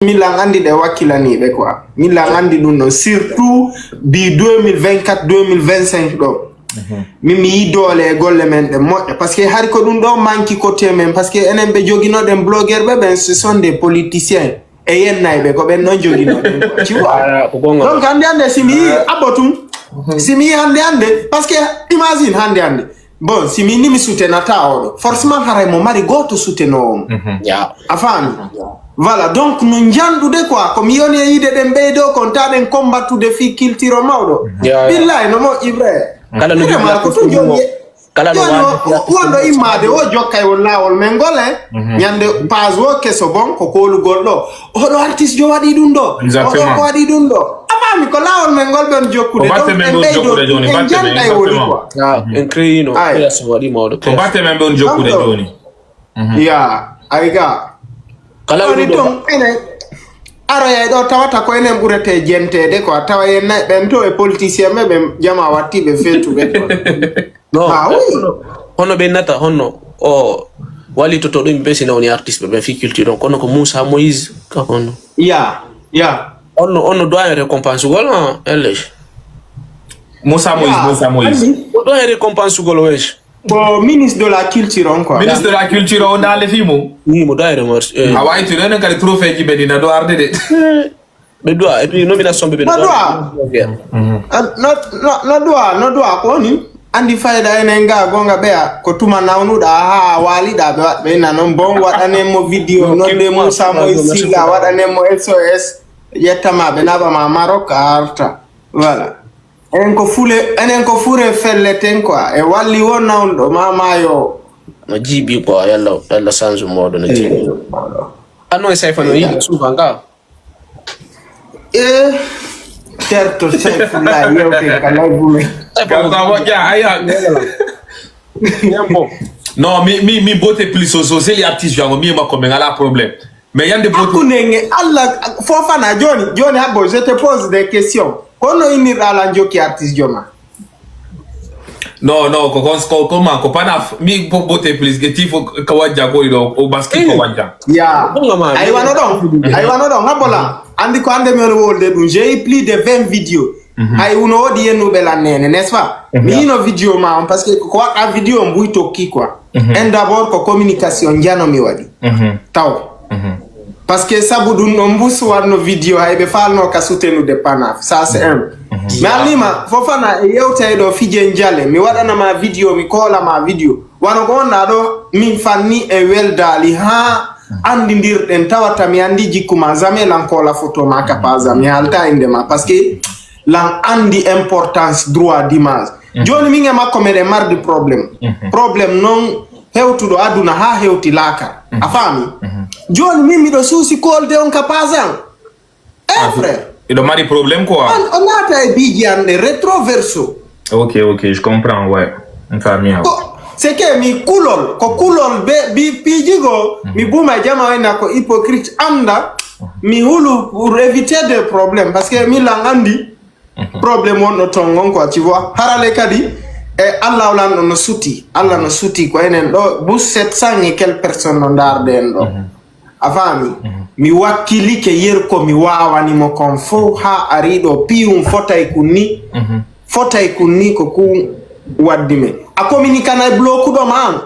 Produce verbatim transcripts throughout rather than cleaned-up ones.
Min lan anndi ɗe wakkilaniiɓe quoi. Min lan anndi ɗum ɗon, surtout bi deux mille vingt-quatre, deux mille vingt-cinq ɗo. Min mi yi doole e golle men ɗe moƴƴa. Parce que hari ko ɗum ɗo manki côté men. Parce que enen ɓe joginoɗen blogueur ɓe ɓen, ce sont des politiciens. E yennayɓe ko ɓen ɗon joginoɗen quoi. Tu vois? Donc hannde hannde si mi yi abbo tun. Si mi yi hannde hannde. Parce que imagine hannde hannde. Bon, si min ni mi soutenata oɗo, forcément haray mo mari gooto soutenoowo mo. A faami? Voilà, donc no njanɗude quoi, ko mi yoni e yiide ɗen ɓeydo kon, ta ɗen combattude fii culture o mawɗo. Billahi, no moƴƴi vrai. Kala no vraiment ko tun joni. Kala no joni wonɗo immaade o jokkay won laawol men ngol, eh. Ñande page o keso bon ko koolugol ɗo. Oɗo artiste jo waɗi ɗum ɗo. Oɗo ko waɗi ɗum ɗo. A faami ko laawol men ngol ɓen jokkude. Donc ɓen ɓeydo en janɗa e woni quoi. En créino création waɗi mawɗo. Ko batte men ɓen jokkude joni. Ya, ay ga. Kala woni ɗum ɗon enen aroyay ɗo tawata ko enen ɓurete jenteede quoi. Tawa en nay ɓen to e politicien ɓe ɓen jama wattiɓe feetuɓe quoi. No, ah, oui. Hono, hono ɓe nata, hono o wallitoto ɗum ɓe sina woni artiste ɓe, ɓe fi culture on. Kono ko Moussa Moïse, ka hono. Ya, ya. Onno, onno doyen récompense gol, ah, L H. Moussa Moïse, ya, Moussa Moïse. Andi. O doyen récompense gol, wesh. Ko ministre de la culture on quoi. Ministre de la culture on dans le film. Ni mo doyen remercier. Eh. A wawi tu ɗon kadi trophée ji ɓe ɗina ɗo arde de. Ɓe duwa, et puis nomination ɓe ɓe no duwa. No, no, no duwa, no duwa ko woni. Andi fayda enen ga gonga ɓeya ko tuma nawnuɗa ha waliɗa ɓe waɗ ɓe ina non bon waɗanen mo vidéo nodde Moussa Moïse Silla waɗanen mo S O S yettama ɓe naɓa ma Maroc a arta. Voilà. Enen ko fule, enen ko fure felleten quoi. E walli won nawnuɗo ma mayo. No jiiɓi quoi, yalla, yalla sansu moɗo no jiiɓi. Anno e sayfa no yiɗi souvent ga. E terto Saifullah yewte ka live men. Gam ka moƴƴa, aya. Yambo. Non, mi, mi, mi botte plus so, so seli artiste jango, mi e makko men ala problème. Mais yande botte. Hakkunde nge Allah Fofana joni, joni habbo, je te pose des questions. Kono innirɗa lan jokki artiste joma. Non, non, ko, ko, ko, comment, ko panaf, mi bo-, botte plus, que tifo, ko wajja, ko ɗo, o basket, ko wajja. Ya. Ay wano ɗon, ay wano ɗon, habola. Andi ko ande mi on wolde ɗum, j'ai eu plus de vingt vidéos. Hay uno woodi yennuɓe lan nene, n'est-ce pas? Mi yino vidéo ma on, parce que ko waɗa vidéo on buy tokki quoi. En d'abord ko communication jano mi waɗi. Taw. Parce que sabu ɗum ɗon mbus wanno vidéo hay ɓe falno ka soutenude panaf. Ça c'est un. Mi allima Fofana e yewtay ɗo fijen jale. Mi waɗana ma vidéo, mi koola ma vidéo. Wano ko wonɗa ɗo, min fanni e weldaali haa anndidirɗen tawata mi anndi jikku ma. Jamais lan koola photo ma ka page am. Mi haalta innde ma. Parce que lan anndi importance droit d'image. Jooni min e makko meɗen mardi problème. Problème non hewtuɗo aduna haa hewti laakara. A faami? Jooni min miɗo suusi koolde on ka page am. Eh, frère. Miɗo mari problème quoi. On, on naata e biiji an ɗe rétro verso. Ok, ok, je comprends, ouais. Mi faami. Ko, c'est que mi kulol, ko kulol be, bi, piiji go, mi buma jama wayna ko hypocrite anda, mi hulu pour éviter des problèmes, parce que mi lan andi, problème wonɗo ton on quoi, tu vois. Harale kadi, e Allah o lanɗo no suti, Allah no suti ko enen ɗo, bus sept cents et quelques personnes no ndaarde en ɗo. A faami? Mi wakkilike yer ko mi waawani mo kon fow haa ari ɗo, piyum fotay kun ni, fotay kun ni ko kun waddi men. A communiqué na e bloqué ɗo ma an.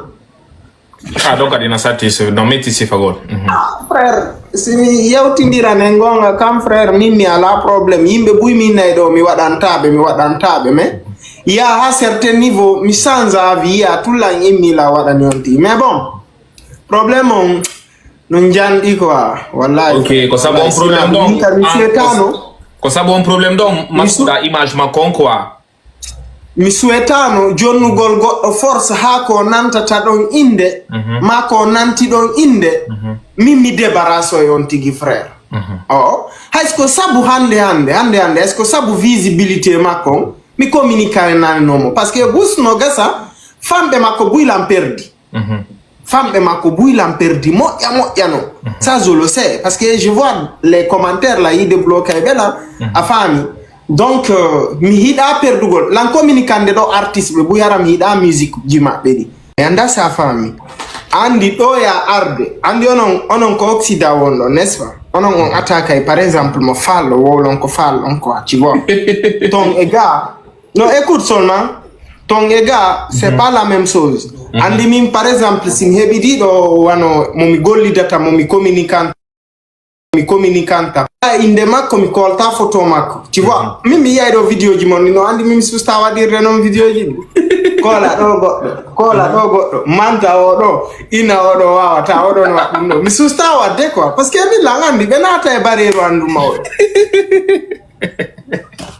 Ah, ɗo kadi na satti si, no metti sifagol. Ah, frère, si mi yewtindiran e goonga kam, frère, min mi alaa problème. Yimɓe buy mi nay ɗo, mi waɗantaa ɓe, mi waɗantaa ɓe, mais ya haa certain niveau, mi change avis, ya tullan immi la waɗani on ti. Mais bon, problème on, no njanɗi quoi, wallahi. Ok, ko sabu on problème ɗon, mi suetano. Ko sabu on problème ɗon, mi su- masuɗa image makko on quoi. Mi suetano jonnugol goɗɗo force haa ko nantata ɗon innde, ma ko nanti ɗon innde, min mi débarrasse e on tigi frère. O, hay ko sabu hannde, hannde, hannde, hannde, est-ce que sabu visibilité makko on, mi communiqué nani non mo. Parce que bus no gasa, famɓe makko buy lan perdi. Famɓe makko buy lan perdi moƴƴa moƴƴa no. Ça, je le sais. Parce que je vois les commentaires là, yiide bloqué ɓe là, a faami. Donc, euh, mi hiɗa perdugol. Lan communiqué nde ɗo artiste ɓe buy hara mi hiɗa musique ji maɓɓe ɗi. Mi anda sa faami. Andi ɗo ya arde. Andi onon, onon ko Occident wonɗo, n'est-ce pas? Onon on attaque ay, par exemple, mo faal ɗo, wowlon ko faal on quoi, tu vois. Ton e ga. Non, écoute seulement. Ton e ga, c'est pas la même chose. Andi min, par exemple, si mi heɓi ɗiɗo wano mo mi gollidata, mo mi communicanta, mi communicanta. Inde makko, mi kolta photo makko. Tu vois, min mi yiyay ɗo vidéo ji mon ni, no andi min mi susta waɗirde non vidéo ji ɗi. Kola ɗo goɗɗo, kola ɗo goɗɗo, manta o ɗo, ina o ɗo wawata, o ɗo no waɗa ɗum ɗo. Mi susta waɗde quoi, parce que mi lan andi, ɓe naata e bareeru andu mawɗo.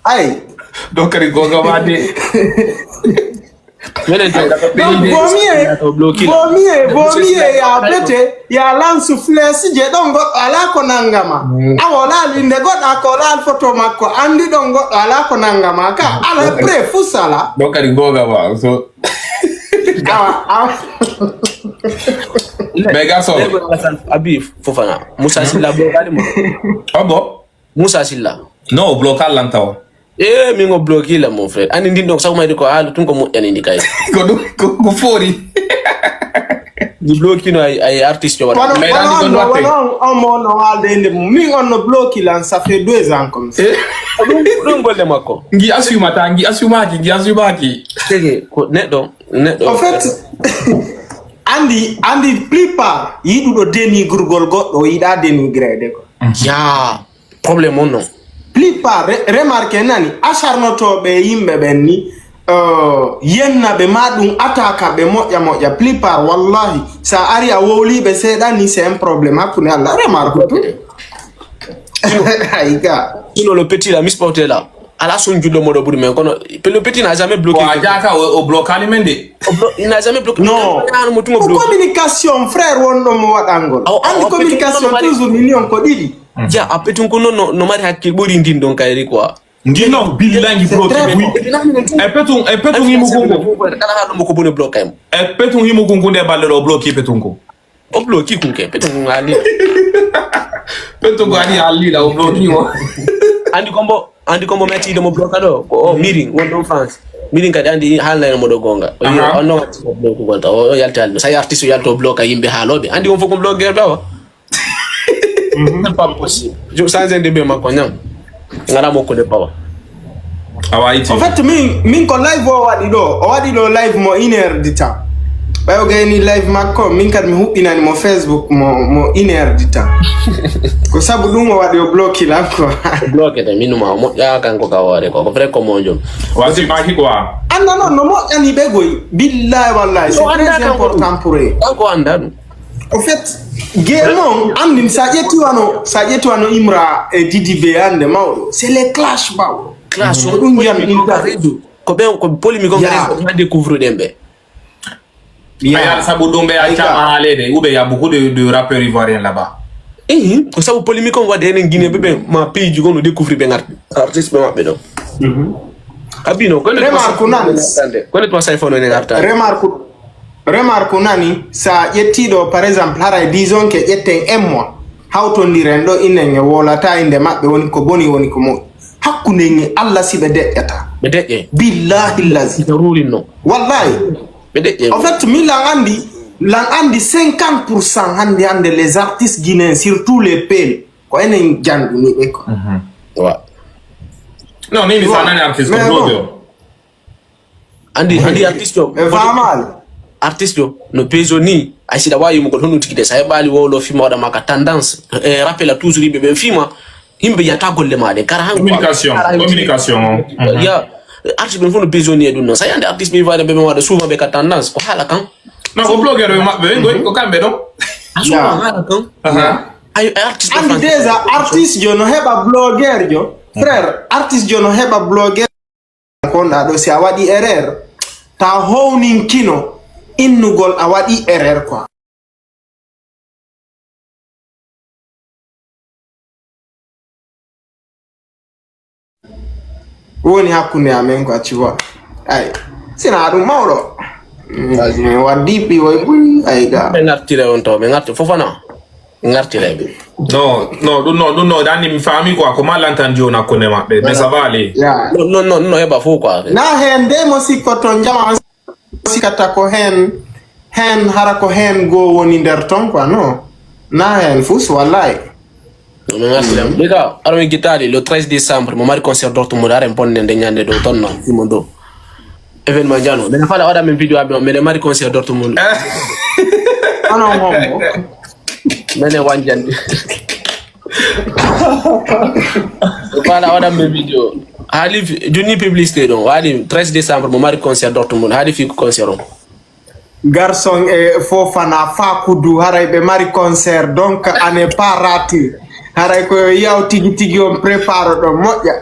Ay. Ɗo kadi goga ma de. Menen to. Donc, vaut mieux, vaut mieux, vaut mieux ya bete, ya lansu flèche je ɗon goɗɗo ala ko nangama. Awa o laal inde goɗɗo, ako o laal photo makko, andi ɗon goɗɗo ala ko nangama. Ka ala preuve fu sala. Ɗo kadi goga ma. So Awa, awa. Mais garçon. Lego Alassane Abi Fofana. Moussa Silla bloqué mo. Ah bon? Moussa Silla. Non, o bloqué lan taw. Eh, min o bloqué la, mon frère. Ani ndin ɗon sabu mayde ko haala tun ko moƴƴani ndi kay. Ko ɗum, ko, ko foori. Ndi bloqué no ay, ay artiste o waɗa. Wano, mais wano lan on, ɗon watte. Wano on, on mo no haalde inde mum. Min on no bloqué lan, ça fait deux ans comme ça. Eh? Ko ɗum, ko ɗum golle makko. Ngi asumata, ngi asumaki, ngi asumaki. Tege, ko neɗɗo, neɗɗo. En fait, andi, andi plupart yiɗuɗo dénigrugol goɗɗo, o yiɗa dénigrede ko. Ya, problème on non. Plupart, re-, remarque nani, acharnotoɓe e yimɓe ɓen ni, euh, yenna ɓe ma ɗum ataka ɓe moƴƴa moƴƴa. Plupart, wallahi, sa ari a wowliɓe seeɗa ni, c'est un problème hakkunde Allah. Remarque tout. Ay ga. Sinon, le petit là, Miss Portela. Ala son julɗo moɗo ɓuri men, kono le petit n'a jamais bloqué. Bon, a jaaka o, o bloqué ali men de. O blo-, il n'a jamais bloqué. Non. Ano mo tun o bloqué. Communication, frère, won ɗo mo waɗangol. Aw, aw, andi communication toujours million ko ɗiɗi. Ja, a petun ko non, no, no mari hakkil ɓuri ndin ɗon kayri quoi. Ndin non, billahi ngi bloqué. E petun, e petun himo kunko. Kala ha ɗum ko bone bloqué mo. E petun himo kunko nde balle ɗo bloqué petun ko. O bloqué kunke, petun ko ngali. Petun ko ali ali la o bloqué mo. Andi kombo, andi kombo meti de mo bloqué ɗo, ko o Mirin, won ɗon France. Mirin kadi andi haalnayno mo ɗo gonga. O yi on non artiste o bloqué gonta, o yalti haalno. Sa artiste o yalto bloqué yimɓe haaloɓe. Andi on fof ko bloqué ɓe awa. C'est pas possible. Yo sanzende ɓe makko ñam. Ngara mo ko de pawa. Awa iti. En fait, min, min ko live o waɗi ɗo. O waɗi ɗo live mo une heure de temps. Ɓay o gayni live makko, min kadi mi huɓɓinani mo Facebook mo, mo une heure de temps. Ko sabu ɗum o waɗi o bloqué lan quoi. O bloqué de, min ma o moƴƴa kanko ka hoore ko. Ko vrai ko mo jom. Wasi maki quoi. Anda non, no moƴƴani ɓe goy. Billahi wallahi, c'est très important pour eux. Kanko anda ɗum. Au fait, guerre non, andi sa ƴetti wano, sa ƴetti wano Imra e Didi be ande mawɗo. C'est les clash mawɗo. Clash ko ɗum jam ɗin ka redu. Ko ɓe ko polémique on ka redu, ha découvrir ɗen ɓe. Ya sabu ɗum ɓe accama haalede, ou bien il y a beaucoup de, de rappeurs ivoiriens là-bas. Eh, ko sabu polémique on waɗi enen Guinée ɓe ɓe ma pays ji gono découvrir ɓe ngarti. Artiste ɓe maɓɓe ɗo. Abino, ko ne remarque nan. Ko ne to sa fono ne ngarta. Remarque Remarque nani, sa ƴettiɗo, par exemple, haray disons que ƴetten un mois, hawtondiren ɗo inen e wolata inde maɓɓe woni ko boni woni ko moƴƴi. Hakkunde en e Allah si ɓe deƴƴata. Ɓe deƴƴe. Billahi lazi. Ɓe ruurinno. Wallahi. Ɓe deƴƴe. En fait, min lan andi, lan andi cinquante pour cent hande hande les artistes guinéens, surtout les pêles, ko enen janguniɓe ko. Wa. Non, min mi sanani artiste ko bloqué o. Andi, andi artiste o. E faamaali. Artiste o, no peso ni, ay si ɗa waawi yumugol honɗum tigi de, sa heɓaali wowlo film waɗa maka tendance, e rappel a toujours yimɓe ɓen fima, yimɓe yata golle ma ɗe, kara han. Communication, communication o. Ya, artiste ɓen fof no peso ni e ɗum noon. Sa yande artiste ɓe faade ɓe ɓen waɗa souvent ɓe ka tendance, ko haala kan. Non, ko blogueur ɓe maɓɓe, ɓe goy, ko kamɓe ɗo. A souvent haala kan. Ay, artiste andi déjà, artiste jo no heɓa blogueur jo. Frère, artiste jo no heɓa blogueur. Konɗa ɗo, si a waɗi erreur, ta howninkino innugol a waɗi erreur quoi. Woni hakkunde amen quoi, tu vois. Ay, sina ɗum mawɗo. Mm, waddi ɓiwoy ɓuri, ay ga. Ɓe ngartire on to, ɓe ngarti Fofana. Ngartireɓe. Non, non, ɗum non, ɗum non, ɗanni mi faami quoi, ko ma lantan joni hakkunde maɓɓe, mais ça va aller. Ya. Non, non, non, non, heɓa fof quoi. Na hen de mo sikkoton jama, sikkata ko hen, hen hara ko hen go woni nder ton quoi, non. Na hen fus, wallahi. Min arti ɗam. Ɗi ka, aɗa min gittaali le treize décembre, mo mari concert Dortmund, aɗa en bonde nde ñande ɗo, ton noon, imo ɗo. Événement jano. Mene fala waɗa min vidéo abi, mene mari concert Dortmund. Ano hombo? Mene wanjandi. Fala waɗa min vidéo. Haali fi-, jonni publicité ɗon. Waɗi treize décembre, mo mari concert Dortmund. Haali fi concert on. Garçon e Fofana, Fakudu, haray ɓe mari concert, donc à ne pas rater. Haray ko yo yaw tigi tigi on prépare ɗon moƴƴa.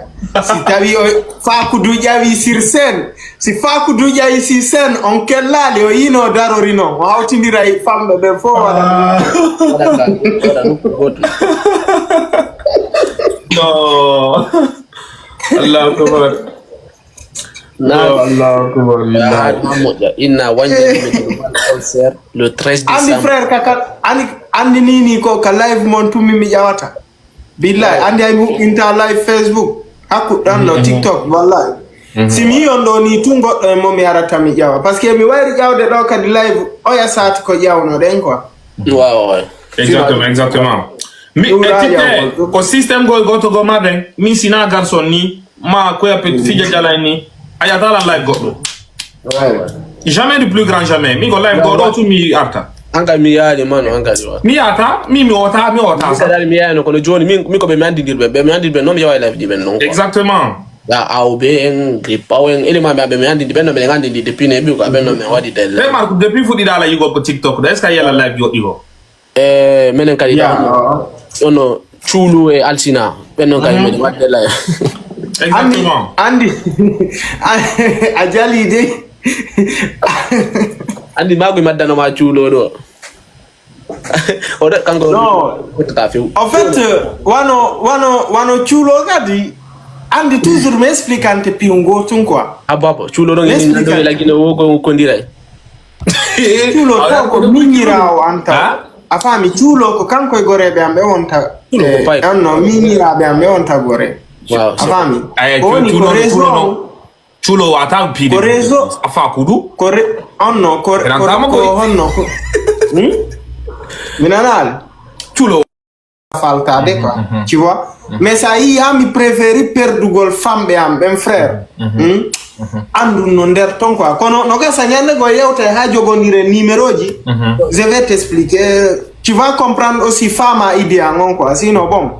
Si tawi o Fakudu ƴawi sur scène, si Fakudu ƴawi sur scène, on kellaali o yino darori non, o hawtindira e famɗo ɓe fof waɗa. Ah. Waɗa ka, waɗa nokku goto. No. Allahu akbar. Na Allahu akbar, billahi. Haa moƴƴa. Inna wanja mi concert le treize décembre. Andi frère kaka, andi, andi nini ko ka live mon tumi mi ƴawata. Billahi, andi ay mi huɓɓinta live Facebook. Hakku ɗan no TikTok, wallahi. Si mi yi on ɗo ni tun goɗɗo e mo mi arata mi ƴawa. Parce que mi wayri ƴawde ɗo kadi live oya sati ko ƴawno ɗen quoi. Waaw, waaw. Exactement, exactement. Mi e titte ko système go goto go maɗen, min sina garçon ni. Ma ko yappe fija jala ni. A yata la live goɗɗo. Jamais du plus grand jamais. Mi ko live goɗɗo tu mi arta. Anga mi yaali mano anga di wa. Mi yata, mi mi ota, mi ota. Sa dal mi yaali kono joni min mi ko be mi andi dir be, be mi andi be non mi yawa live di ben non. Exactement. Ya aw be en gripaw en élément be mi andi di ben non mi andi di depuis ne bi ko ben non mi wadi del. Remarque depuis fu di dala yugo ko TikTok. Est-ce que yalla live yo igo? E menen kadi ɗon, ono Cuulu e Alsina, ɓen non kadi minen waɗde laya. Exactement. Andi, a jali de. Andi mago mi addanoma Cuulu ɗo. O ɗo kanko. Non. Fottata few. En fait, wano, wano, wano Cuulu kadi, andi toujours mi expliquante piw ngotun quoi. Abba, abba, Cuulu ɗon ini nando e lagino wo ko kondiray. Cuulo to ko miñiraawo an taw. A faami? Cuulo ko kanko e goreeɓe am ɓe wonta. Cuulo ko pay. Anno miñiraaɓe am ɓe wonta gore. A faami? Ko woni ko réseau. Cuulo wata piide ko réseau. A fa kudu. Ko re anno ko ko honno ko. Mi nanaali. Cuulo faltade quoi. Tu vois? Mais sa yi ha mi préféri perdugol famɓe am ɓen frère. Andun no nder ton quoi, kono no gasa ñande go yewte ha jogondire numéroji. Je vais t'expliquer, tu vas comprendre aussi fama idée an on quoi, sinon bon.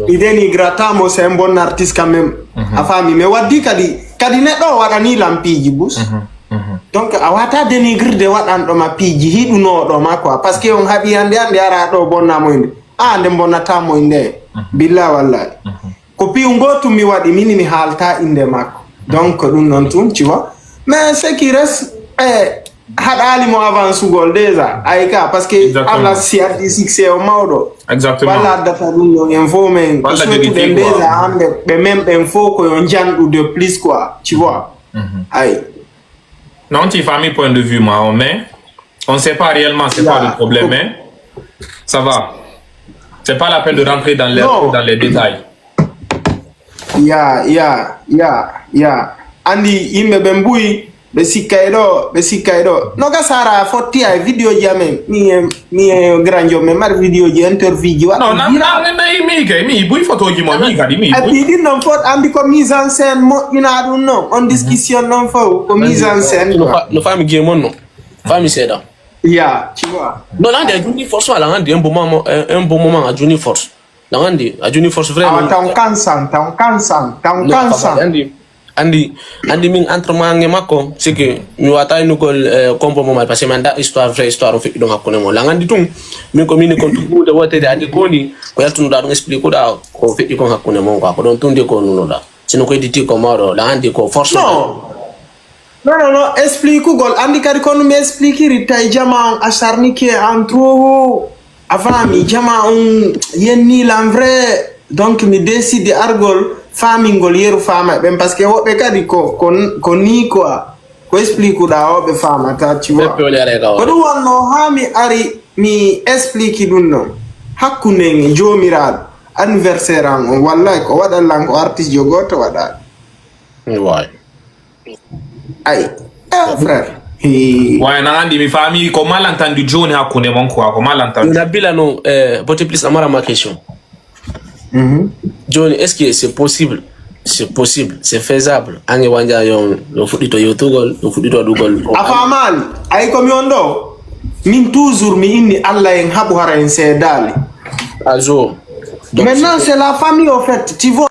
Idée ni gratamo c'est un bon artiste quand même. A faami? Mais waddi kadi kadi neɗɗo o waɗani lampiji bus. Donc a wata dénigre de waɗanɗo ma piiji hiɗunoɗo ma quoi, parce que on haɓi hande hande ara ɗo bonna moyde. Ah, nde mbonata mo inde. Billa wallahi. Ko piw ngotu mi waɗi, mini mi haalta inde makko. Donc ɗum noon tun, tu vois. Mais ce qui reste, eh, haɗaali mo avance ugol déjà. Ay ka, parce que Allah si addi succès o mawɗo. Exactement. Walla addata ɗum ɗon en fof men ko souhaituɗen déjà hande ɓe men ɓen fof ko yo njanɗu de plus quoi, tu vois. Ay. Non, tu famille point de vue, moi, mais on ne sait pas réellement c'est quoi le problème, mais ça va. C'est pas la peine de rentrer dans les, dans les détails. Ya, ya, ya, ya. Andi yimɓe ɓe mbuyi, ɓe sikkay ɗo, ɓe sikkay ɗo. No gasara fotti ay vidéo ji amen. Mi e mi e grand jom men mari vidéo ji interview ji waɗa. Non, nan nan mi mi ke mi buy photo ji mo mi kadi mi. Et puis ɗin non fot andi ko mise en scène moƴƴina ɗum non. On discussion non fof ko mise en scène. No fa- no fami game on non. Fami seeɗa. Ya, tu vois. Non, là, il y a Juni Force, là, il y a un bon moment, un, un bon moment à Juni Force. Là, on dit, à Juni Force, vraiment. Awa taw kansan, taw kansan, taw kansan. Andi, andi, andi min entre mange makko, c'est que mi wata inugol eh, combo moment parce que mi anda histoire vraie histoire o feƴƴi ɗon hakkunde mon. Là, andi tun, min ko min kon tugude wotede andi koni ko yaltunoɗa ɗum explique ɗa ko feƴƴi kon hakkunde mon quoi, ko ɗon tun de ko nunoɗa. Sino ko idditi ko mawɗo, là, andi ko force. Non. Non, non, non, explique ugol. Andi kadi kono mi expliquiri tawi jama on a sarnike en trop. A faami, jama on yenni lan vrai. Donc mi décide argol faamingol yeru faama ɓen parce que woɓɓe kadi ko ko ko ni quoi. Ko explique uɗa o ɓe faamata, tu vois. Ko ɗum wonno ha mi ari mi explique ɗum ɗon. Hakkunde en e joomiraaɗo anniversaire an on wallay ko waɗan lan ko artiste jo gooto waɗaɗo. Way. Ay, ah, frère. Eh, Ouais, nan andi mi faami ko malantandu joni hakkunde mon quoi, ko malantandu. Nabila, non, euh, Beauté Plus, amara ma question. mhm. Joni, est-ce que c'est possible? C'est possible, c'est faisable. Ange wanja yon, no fuɗɗito yotugol, no fuɗɗito ɗugol. A faamaali? Ay, ko mi on ɗo. Min toujours mi inni Allah en haɓu hara en seedaali. Azo. Donc, Maintenant, c'est la famille, au fait. Tu vois.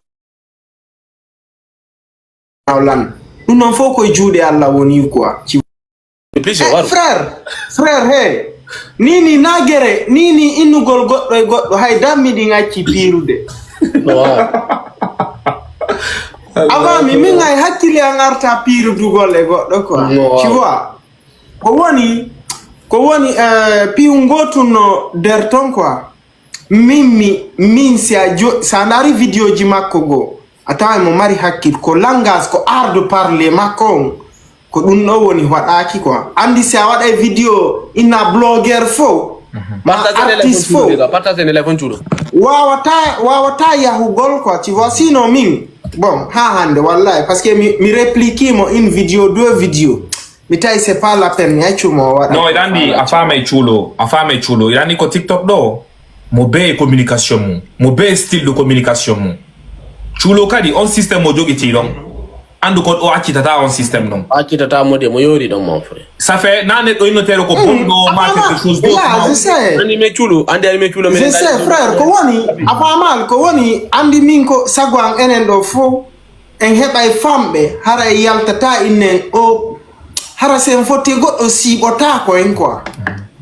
Lan. Ɗum noon fof koye juuɗe Allah woni quoi. Tu plus, Eh, waru. Frère, frère, he. Nini nagere, nini innugol goɗɗo e goɗɗo, hay dammi ɗin acci piirude. Wow. Avant mi min ay hakkille an arta piirudugol e goɗɗo quoi. No, Tu waaw. vois. Ko woni, ko woni euh, piiw ngootu no der ton quoi. Min mi min si a jo, si a ndaari vidéo ji makko goo, a taway mo mari hakkil, ko langage, ko art de parler makko on, ko ɗum ɗo woni waɗaaki quoi. Andi si a waɗay vidéo inna blogueur fof, ma Partage ne artiste lefon fof, cuuɗo ga, partage ne lefon cuuɗo. Wawata, wawata yahugol quoi, tu vois. Sinon min, bon, ha hande wallahi, parce que mi, mi réplique mo une vidéo, deux vidéos, mi tawi c'est pas la peine, mi accu mo waɗa. Non, iɗa andi a faamay cuulo, a faamay cuulo. Iɗa andi ko TikTok ɗo, mo bee communication mum, mo bee style de communication mum. Cuulo kadi on système mo jogiti ɗon. Andu ko o accitata on système ɗon. Accitata mo de, mo yori ɗon, mon frère. Ça fait na neɗɗo innoteeɗo ko bonɗo ma quelque chose d'autre. Là, je sais. Andi me cuulo, andi, andi me cuulo. Je sais, frère, ko woni, a faamaali, ko woni, andi min ko sago an enen ɗo fof, en heɓay famɓe, hara en yaltata innen o, hara si en fotti e goɗɗo siiɓotaako en quoi.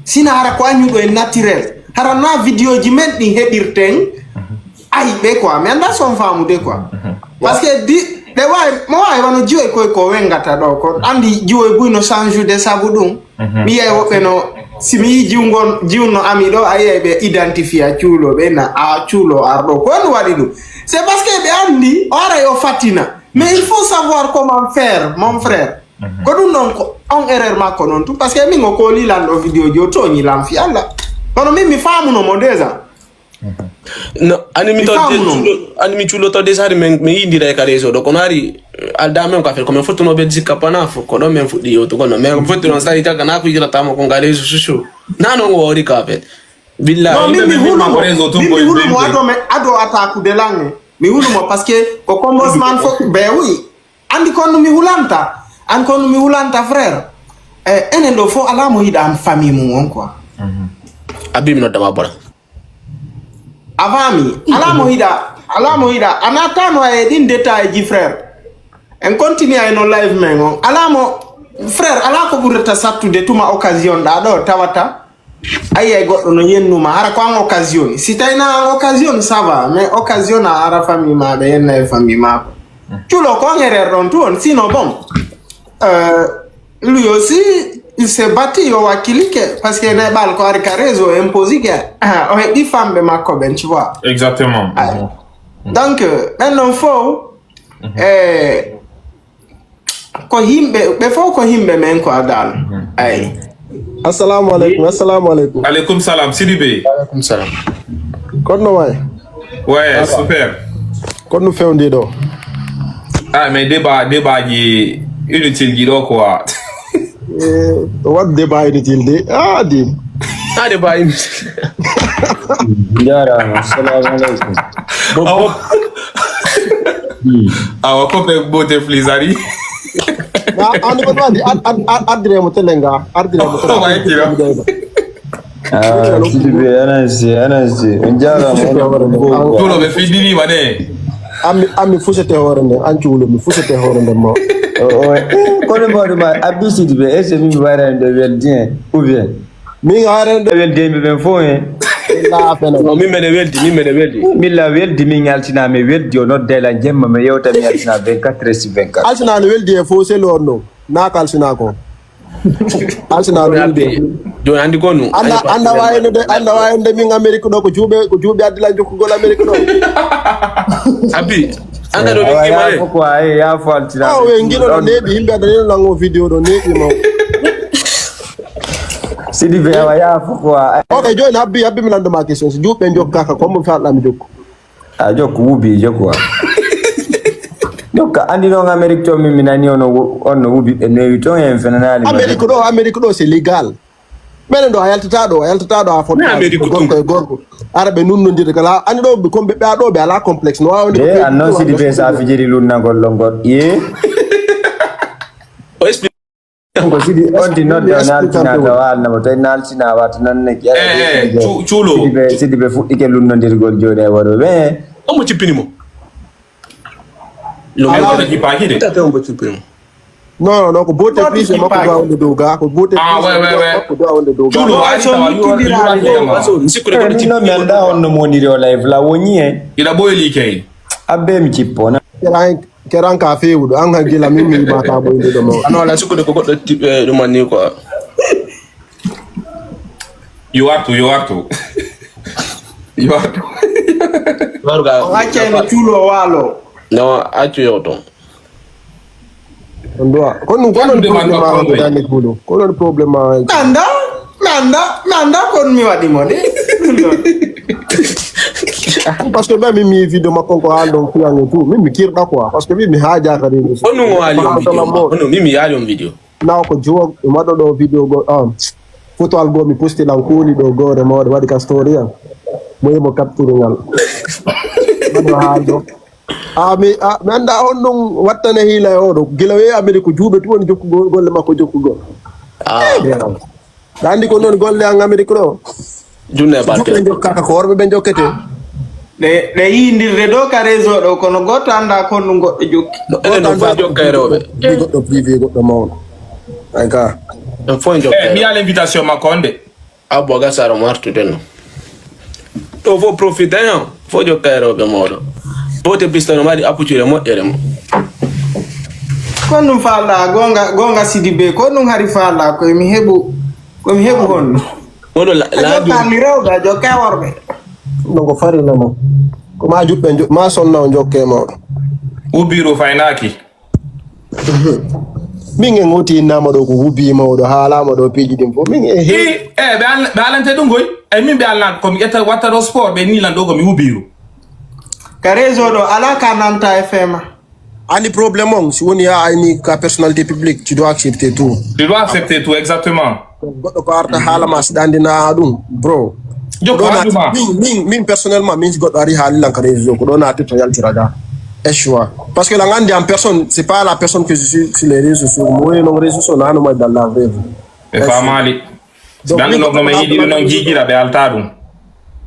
Sina hara ko añuɗo en naturel. Hara na vidéo ji men ɗin heɓirten ayɓe quoi. Mi annda si on faamude quoi. Parce que di, ɗe waawi, mo waawi wano jiwoy koye ko wengata ɗo ko. Andi jiwoy buy no change de sabu ɗum. Mi yiyay woɓɓe no, si mi yii jiwgol, jiwno ami ɗo, a yiyay ɓe identifié a cuulo, ɓe na a cuulo arɗo. Ko woni waɗi ɗum? C'est parce que ɓe andi, o ara yo fatina. Mais il faut savoir comment faire, mon frère. Ko ɗum ɗon ko on erreur makko noon tun. Parce que min o kooli lan ɗo vidéo ji, o tooñi lan fi Allah. Kono min mi faamuno mo déjà. No, ani mi Mi to faamu de non. Cuulo, ani mi cuulo to de sari men, mi yindira e kare so ɗo. Kono ari, alda men ko affaire, ko men fottuno ɓe jikka pana fof, ko ɗon men fuɗɗi yewtugol no. Men fotti noon sari taga na ko yirata mo ko ngal réseau sociaux. Na noon o wawri ka affaire. Billahi. Non, min mi Min hulumo, ma ko réseau tun min ko mi e hulumo bimbi. Ado me, ado atakude lange. Mi hulumo parce que ko commencement fof ɓe wi. Andi kon no mi hulanta, an kon no mi hulanta frère. Eh, enen ɗo fof alaa mo yiɗa am famille mum on quoi. Abi mi noddama bora. A faami? Alaa mo yiɗa, alaa mo yiɗa. A nattano e ɗin détail ji frère. En continue ay no live men on. Alaa mo, frère, alaa ko ɓurata sattude tuma occasion ɗa ɗo tawata. Ayi ay goɗɗo no yennuma, hara ko an occasion. Si tawi na an occasion, ça va. Mais occasion a ara famille ma ɓe yenna e famille ma ko. Cuulo ko an erreur ɗon tu on, sinon bon. Euh, lui aussi, il s'est battu, yo wakkilike, parce que ne ɓal ko ari ka réseau, imposi ke. Ah, o heɓi famɓe makko ɓen, tu vois. Exactement. Ay. Donc, euh, ɓen ɗon fof, eh, ko yimɓe, ɓe fof ko yimɓe men ko adal. Ay. Assalamu aleykum. Assalamu aleykum. Aleykum salam, Sidibé. Aleykum salam. Kono no wayi? Ouais, super. Kono no fewndi ɗo? Ah, mais débat, débat ji inutile ji ɗo quoi. Eh, what débat inutile de? Ah, di. Ade ba imi. Jarama, assalamu aleykum. Awa. Awa, ko ɓe Beauté Plus ari. Na an ko wadi ad ad ad adremo telenga, adremo Oh, my dear. Ah, Sidibé, anansi, anansi. On jarama, on Cuulo ɓe fiddinima de. Ami ami fusete hoore nden, an cuulo mi fusete hoore nden ma. O, o, eh, kono mawɗo ma, Abdou Sidibé, est-ce que min mi wayrani ɗo weldi en? Ou bien? Min haarande Weldi en ɓe ɓen fof en. La affaire. No, min mene weldi, min mene weldi. Min la weldi, min yaltina, mi weldi, o nodda la jemma, mi yewta, mi yaltina vingt-quatre heures sur vingt-quatre. Alsina no weldi e fof selo on no. Naka alsina ko. Alsina no weldi. Joni andi ko nu. Anda anda wayno de anda wayno de min Amérique ɗo ko juuɓe ko juuɓe addi lan jokkugol Amérique ɗo. Abi. Anda ɗo Awa min ya kimare. Fo quoi, eh, ya Fo altina. Ah, we ngino no neeɓi yimɓe adda nino lango vidéo ɗo neeɓi ma. Sidibé, awa ya Fo quoi. Ok, joni habbi habbi mi lando ma question so juuɓe jokkaka comme mi falɗa mi jokku. A jokku wubi jokku wa. Jokka, andi noon Amérique toon, min mi nani on no wu-, on no wubi ɓe newi toon, en fenanaali ma. Amérique ɗo, Amérique ɗo, c'est légal. Menen ɗo a yaltata ɗo, a yaltata ɗo a foti. Mais Amérique gorko tun. E gorko. Ara ɓe nunnondirde kala. Andi ɗo ɓe kombe ɓe ɗo ɓe ala complexe. No wawa. Ye, an noon Sidi Bey sa fijiri lunnagol ɗon goɗɗo. Ye. O explique. Ko Sidi on ti nodde o naaltina ka waalna mo tawi naaltina wata noon ne. Eh, eh, cu-, cuulo. Sidi Bey, Sidi Bey fuɗɗike lunnondirgol jooni e worɓe ɓe. Omo cippini mo. Lo mo jipaaki de. Tata omo cippini mo. Non, non, ko beauté plus e makko doit wonde dow ga, ko beauté plus e makko doit wonde dow ga. Cuulo, waali tawa yuwa, yuwa. Mi sikkude ko. Eh, min noon mi anndaa on no mo woniri o live la woni en. Ina ɓoyli kay. Abbe mi cippona. Keran, keran ka feewuɗo, an han gila min mi yima ka ɓoyde ɗo mawɗo. Ano ala sikkude ko goɗɗo ti-, eh, ɗum anni quoi. Yo artu, yo artu. Yo artu. Warga. O accay no cuulo waalo. No, accu yo to. On doit. Ko ɗum, ko ɗon problème ma on dande kuuɗo. Ko ɗon problème ma on. Nanda, nanda, nanda kon mi waɗi mo de. Parce que même mi vidéo makko ko an ɗon fiyange tout. Min mi kirɗa quoi. Parce que min mi haaja ka réseau. Ko ɗum o waali on vidéo. Ko ɗum min mi yaali on vidéo. Naw ko juwa maɗo ɗo vidéo go, um, photo al go mi posti lan kuuli ɗo gore mawɗo waɗi ka story am. Mo yimo capture ngal. Ɗum haal ɗo. A, mi, a, mi anndaa on ɗon wattane hiila e oɗo. Gila we Amérique, ko juuɓe tun woni jokkugol golle makko jokkugol. Ah. Eh, andi ko noon golle an Amérique ɗo. Junne e batte. Juuɓe jokkaka ko worɓe ɓe jokkete. Ɗe, ɗe yiindirde ɗo ka réseau ɗo, kono goɗɗo anndaa ko ɗum goɗɗo jokki. No, enen no fof jokka e rewɓe. Goɗɗo privé, goɗɗo mawɗo. Ay ka. En fof en jokka e rewɓe. Eh, mi yaal invitation makko on de. Abbo Gasara mo artude no. Ɗo fof profite, non? Fof jokka e rewɓe mawɗo. Bote piste no mari apucire moƴƴere mo. Ko ɗum faalɗa, goonga, goonga Sidi Bey, ko ɗum hari faalɗa, ko mi heɓu, ko mi heɓu honno? Oɗo la-, a jokkaani rewɓe, a jokka e worɓe. No ko fari no mo. Ko ma juɓɓe jo-, ma sonna o jokke e mawɗo. Ubbiru faynaaki. Min en hoti innama ɗo ko hubi mawɗo haalama ɗo piiji ɗin fof. Min e he-, eh, ɓe al-, ɓe alante ɗum koy. Ay min ɓe alna ko mi ƴetta watta ɗo sport, ɓe nilan ɗo ko mi hubiru. Ka réseau ɗo, ala ka nanta F M A. Ani problème on, si woni a ayni ka personnalité publique, tu dois accepter tout. Tu dois accepter tout, exactement. Goɗɗo ko arta haala ma, si ɗa anndina ɗum, bro. Jokko ɗo na-, haaju ma. Min, min, min personnellement, min si goɗɗo ari haali lan ka réseau, ko ɗo natirta yaltira ga. Échoua. Parce que lan anndi en personne, c'est pas la personne que je suis sur les réseaux sociaux. Mo woni non réseaux sociaux, nanu ma dans la vraie vie. E faamaali. Donc, ɓe annduno ko min yiɗi ɗum noon jiijira, ɓe alta ɗum.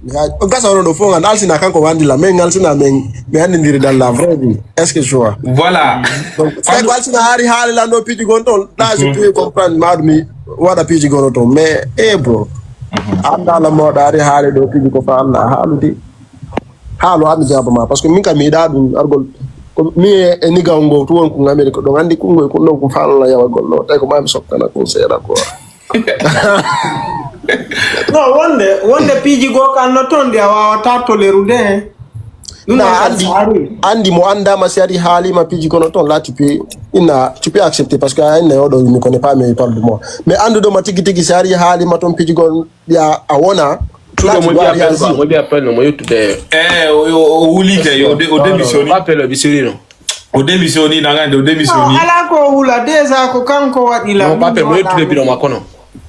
Ya, o gasa onon ɗo fof, ngal alsina kanko wandi la, min ngal sina min, mi anndindiri dans la vraie vie. Est-ce que tu vois? Voilà. Donc, c'est ko alsina hari haali lan ɗo piiji gon toon, là, je peux comprendre, maɗum mi waɗa piiji gono toon. Mais, eh, bro. Annda la moɗa ari haali ɗo piiji ko fa Allah, haalude. Haalu, an mi jaaba ma, parce que min kam mi yiɗa ɗum, argol. Ko mi e, e niga on ngo, tu won ko ngamiri ko ɗon, anndi ko ngoy, ko ɗon ko fa Allah yawagol ɗo. Tawi ko ma mi sokkana ko seeɗa ko. No, wonde, wonde piiji goo kan no toon ɗi a waawata tolerude, he. Ɗum na noon anndi, anndi mo anndaama si ari haalima piiji kono toon, là, tu peux, inna, tu peux accepter parce que a inna oɗo, mi connais pas, mais il parle de moi. Mais annduɗo ma tigi tigi si ari haalima toon piiji goo, ya a wona. Tout le monde appelle quoi? Mo appelle no mo yettude. Eh, o, o, o wuli kay, o de-, o démissionni. Appelle o bisirino. O démissionni, nangande, o démissionni. Non, alaa ko o hula, déjà ko kanko waɗi la. Non, Pape, mo yettude biro makko no.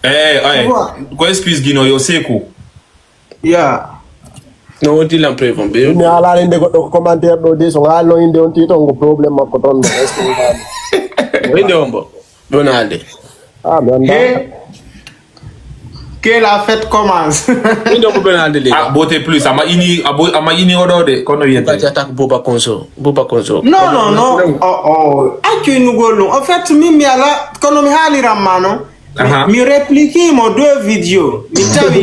Eh, ay. Ko excuse gino yo seko. Ya. No wonti lan preuve on ɓe. Mi alaa inde goɗɗo ko commentaire ɗo de, so ngal no inde on tiito, ko problème makko toon, est-ce que o inde on bo? Ɗon haalde. Ah, mi anndaa. He. Que la fête commence. Min ɗo ko ɓen haalde leydi. Ah, beauté plus, ama ini, abo-, ama ini oɗo de, kono wiyete. Bati attaque Bouba Konso. Bouba Konso. Non, non, non. Oh, oh. Accu innugol ɗum. En fait, min mi ala, kono mi haaliran ma non. Aha. Mi, mi réplique mo deux vidéos. Mi tawi